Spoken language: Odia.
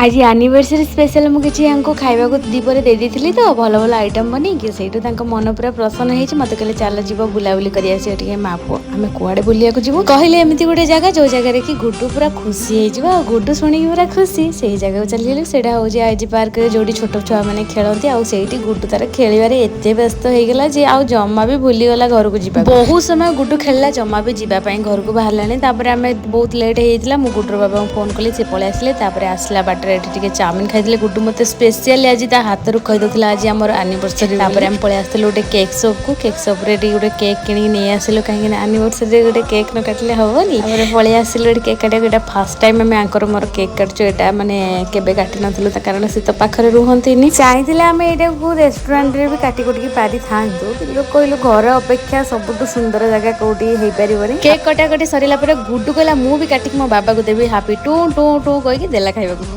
ଆଜି ଆନିଭର୍ସରୀ ସ୍ପେଶାଲ ମୁଁ କିଛି ୟାଙ୍କୁ ଖାଇବାକୁ ଦ୍ୱିପହରେ ଦେଇ ଦେଇଥିଲି ତ, ଭଲ ଭଲ ଆଇଟମ୍ ବନେଇକି। ସେଇଠୁ ତାଙ୍କ ମନ ପୁରା ପ୍ରସନ୍ନ ହେଇଛି। ମୋତେ କହିଲେ, "ଚାଲ ଯିବ, ବୁଲାବୁଲି କରି ଆସିବ ଟିକେ ମା ପୁଅ।" ଆମେ କୁଆଡ଼େ ବୁଲିବାକୁ ଯିବୁ କହିଲେ, ଏମିତି ଗୋଟେ ଜାଗା, ଯୋଉ ଜାଗାରେ କି ଗୁଡୁ ପୁରା ଖୁସି ହେଇଯିବ। ଆଉ ଗୁଡୁ ଶୁଣିକି ପୁରା ଖୁସି, ସେଇ ଜାଗାକୁ ଚାଲିଗଲୁ। ସେଇଟା ହେଉଛି ଆଇଜି ପାର୍କରେ, ଯୋଉଠି ଛୋଟ ଛୁଆମାନେ ଖେଳନ୍ତି। ଆଉ ସେଇଠି ଗୁଡୁ ତାର ଖେଳିବାରେ ଏତେ ବ୍ୟସ୍ତ ହେଇଗଲା ଯେ ଆଉ ଜମା ବି ଭୁଲିଗଲା ଘରକୁ ଯିବା। ବହୁତ ସମୟ ଗୁଡୁ ଖେଳିଲା, ଜମା ବି ଯିବା ପାଇଁ ଘରକୁ ବାହାରିଲାନି। ତାପରେ ଆମେ ବହୁତ ଲେଟ୍ ହେଇଯାଇଥିଲା। ମୁଁ ଗୁଡୁର ବାବାଙ୍କୁ ଫୋନ୍ କଲି, ସେ ପଳେଇ ଆସିଲେ। ତାପରେ ଆସିଲା ବାଟରେ ଏଠି ଟିକେ ଚାଉମିନ ଖାଇଥିଲେ। ଗୁଡୁ ମୋତେ ସ୍ପେଶିଆଲି ଆଜି ତା ହାତରୁ କହିଦେଉଥିଲା ଆଜି ଆମର ଆନିଭର୍ସରୀ। ତାପରେ ଆମେ ପଳେଇ ଆସିଥିଲୁ ଗୋଟେ କେକ୍ ସପକୁ। କେକ୍ ସପ୍ରେ ଏଠି ଗୋଟେ କେକ୍ କିଣିକି ନେଇ ଆସିଲୁ, କାହିଁକି ନା ଆନିଭର୍ସରୀରେ ଗୋଟେ କେକ୍ ନ କାଟିଲେ ହବନି। ତାପରେ ପଳେଇ ଆସିଲୁ ଏଠି କେକ୍ କାଟିବାକୁ। ଏଇଟା ଫାର୍ଷ୍ଟ ଟାଇମ୍ ଆମେ ଆଙ୍କର ମୋର କେକ୍ କାଟୁଛୁ। ଏଇଟା ମାନେ କେବେ କାଟି ନଥିଲୁ, ତା କାରଣ ସେ ତ ପାଖରେ ରୁହନ୍ତିନି। ଚାହିଁଥିଲେ ଆମେ ଏଇଟାକୁ ରେଷ୍ଟୁରାଣ୍ଟରେ ବି କାଟି କୁଟିକି ପାରିଥାନ୍ତୁ, କିନ୍ତୁ କହିଲୁ ଘର ଅପେକ୍ଷା ସବୁଠୁ ସୁନ୍ଦର ଜାଗା କୋଉଠି ହେଇପାରିବନି। କେକ୍ କଟାକଟି ସରିଲା ପରେ ଗୁଡୁ କହିଲା, "ମୁଁ ବି କାଟିକି ମୋ ବାବାକୁ ଦେବି ହାପି।" ଟୁ ଟୁ ଟୁ କହିକି ଦେଲା ଖାଇବାକୁ।